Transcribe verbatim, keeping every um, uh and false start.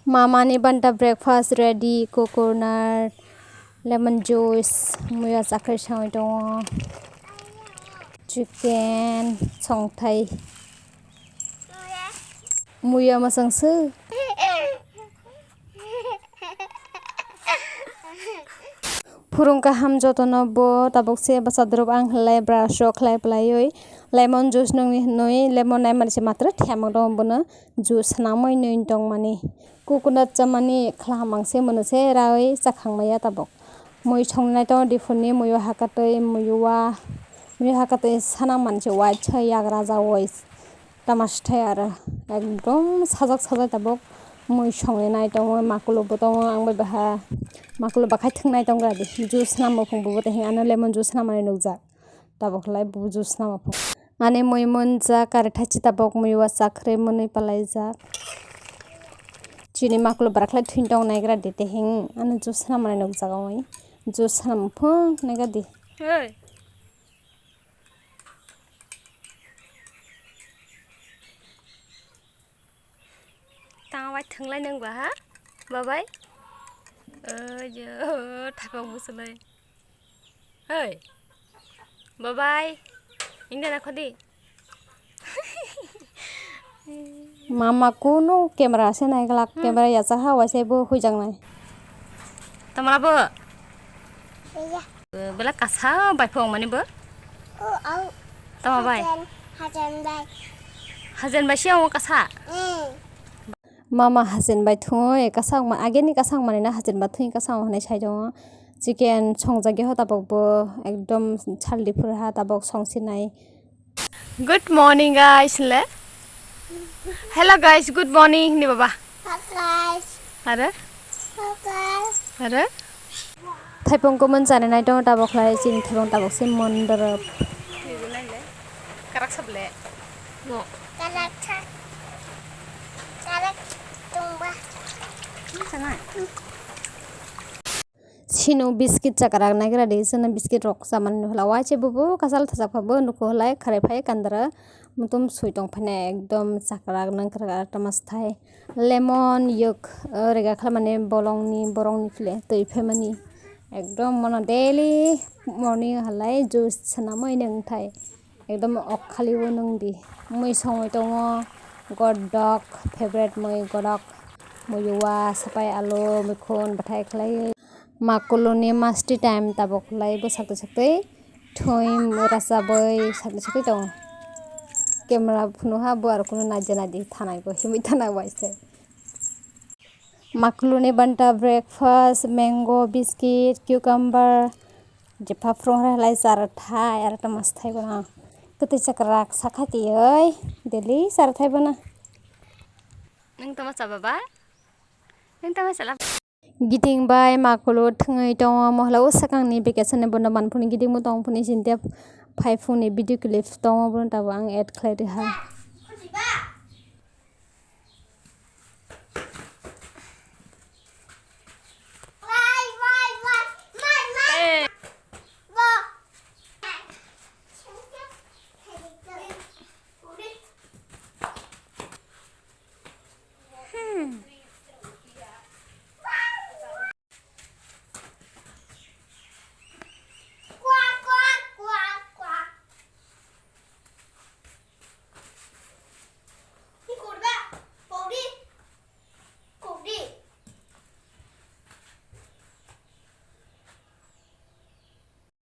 Mamani banta breakfast ready, coconut, lemon juice, muya chakri sangwi tongo, chicken, songthai, muya masang se. Phurung kaham jotono bo tabuk se bwsa dorop ang hinlai brush rok khlai phlaiwi lemon juice nungni hinwi lemon nai mani se matra themang tongo bono juice swnamwi nwi tongmani. Coconut chamani khla hamang se mwnwi se rawi chakhang maya tabuk. Mui songnai tongo diphurni muiwa hakatwi muiwa muiwa hakatwi sana mani se white se yagra jawi. Tama se thai aro ekdom sajak sajak tabuk mui songwi nai tongo, makulo bo tongo, ang bai baha makulo bakhai thwngnai tongo adi juice swnam muphung bo tei hinwi ano lemon juice swnam mani nukjak, tabuk khlai bo juice swnam muphung ani mui munjak kari thaichi tabuk mui o chakri mwnwi palaijak chini makulo bwrakhlai thwng tong naigra di tei hinwi ano juice swnam mani nukjak oi juice swnam muphung naigra di. Tang bai thwnglai nang ba ha? Babai? Ojo, thapok musulai. Hei. Babai. Ingda na khodi. Mama kunu camera se nai glak, camera yacha ha waise bo huijak nai. Tamara bo? Iya. Bela kasa bai phung mani bo? Oh, au. Tama bai? Hajan, hajan bai. Hajan bai siya kasa? Hmm. Mama hajan bai thung kasa ma ageni kasa mani na hajan bai thung kasa hwnwi sai tongo. Chicken songjak ya tabok bo ekdom saldi phuru ha tabok songsinai. Good morning guys le. Hello guys, good morning ni baba. Hi guys. Are? Hi guys. Are? Thaipung kumun chani nai tongo tabok khlai chini thaipung tabok se mondorop. Karak sable. No. Karak sa. Karak tungba. Ini sana. Sinu biscuit chakrak naigra di, sinu biscuit rok chamani nukla. Waise bubu kasal thajak pha bo nuku halai kharai phai kandra mutum sui tong phai nai ekdom chakrak nangkrak tama sthai lemon yuk rega khaimani bolongni borongni phile twi phaimani ekdom mono daily morning halai juice swnamwi nwng thai. Ekdom ok khali o nwng di. Mui songwi tongo, godok, favorite mui godok. Mui wa, sapai alu, mikhun, bwthai khlai. Makuluni masti time tabok khlai bo sakti sakti. Thwi rasa bai sakti sakti tongo. Camera phunu ha bo aro kunu naija naidi thanai bo himwi thanai waise. Makuluni banta breakfast, mango, biscuit, cucumber. Jepha phwrwng hwrwi halai chara thai, aro tamo swthai bono kwtwi chakrak sakha tiyoi, daily chara thai bono. Nwng tamo cha baba? Nwng tamo chala? Giting bai makulo thwngwi tongo, mohla o swkangni vacation ni bono manphuni giting bo tong phuni sintia phai phungni video clip tongo, bono tabuk ang add khlai rwha.